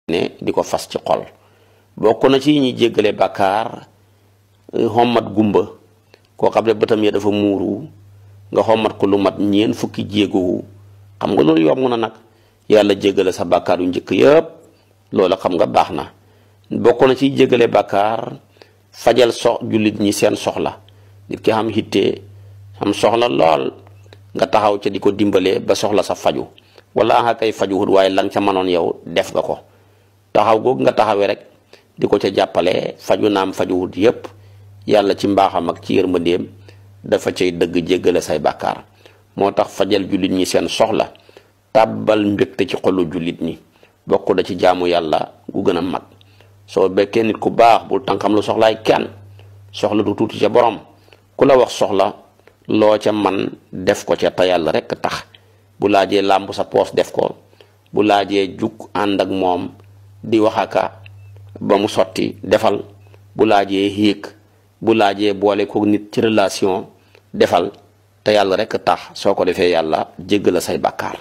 ne di ko fas ci xol. bokk na ci ñi jéggale bàkkaar xommat gumba koo xam ne bëtam ya dafa muuru nga xommat ko lu mat ñeen fukki jéego xam nga loolu yomb na nag yàlla jéggale sa bàkkaar yu njëkk yëpp loola xam nga baax na. bokk na ci jéggale bàkkaar fajal jullit ñi seen soxla. nit ki xam hitte am soxla lool nga taxaw ca di ko dimbalee ba soxla sa faju wala nga kay fajuwut waaye lan ca mënoon yow def nga ko. taxaw googu nga taxawee rek di ko ca jàppale faju naam fajuwut yépp yàlla ci mbaaxam ak ci yërmandeem dafa cay dëgg jéggale say bàkkaar. moo tax fajal jullit ñi seen soxla tàbbal mbégte ci xolu jullit ñi bokk da ci jaamu yàlla gu gën a mag. soo bekkee nit ku baax bul tànkam lu soxlaay kenn soxla du tuuti ca borom ku la wax soxla loo ca man def ko ca te yàlla rekk tax. bu laajee làmb sa poos def ko bu laajee jug ànd ak moom di waxaka ba mu sotti defal bu laajee hiik bu laajee boole ko nit ci relation defal te yàlla rekk tax soo ko defee yàlla jéggal la say bàkkaar.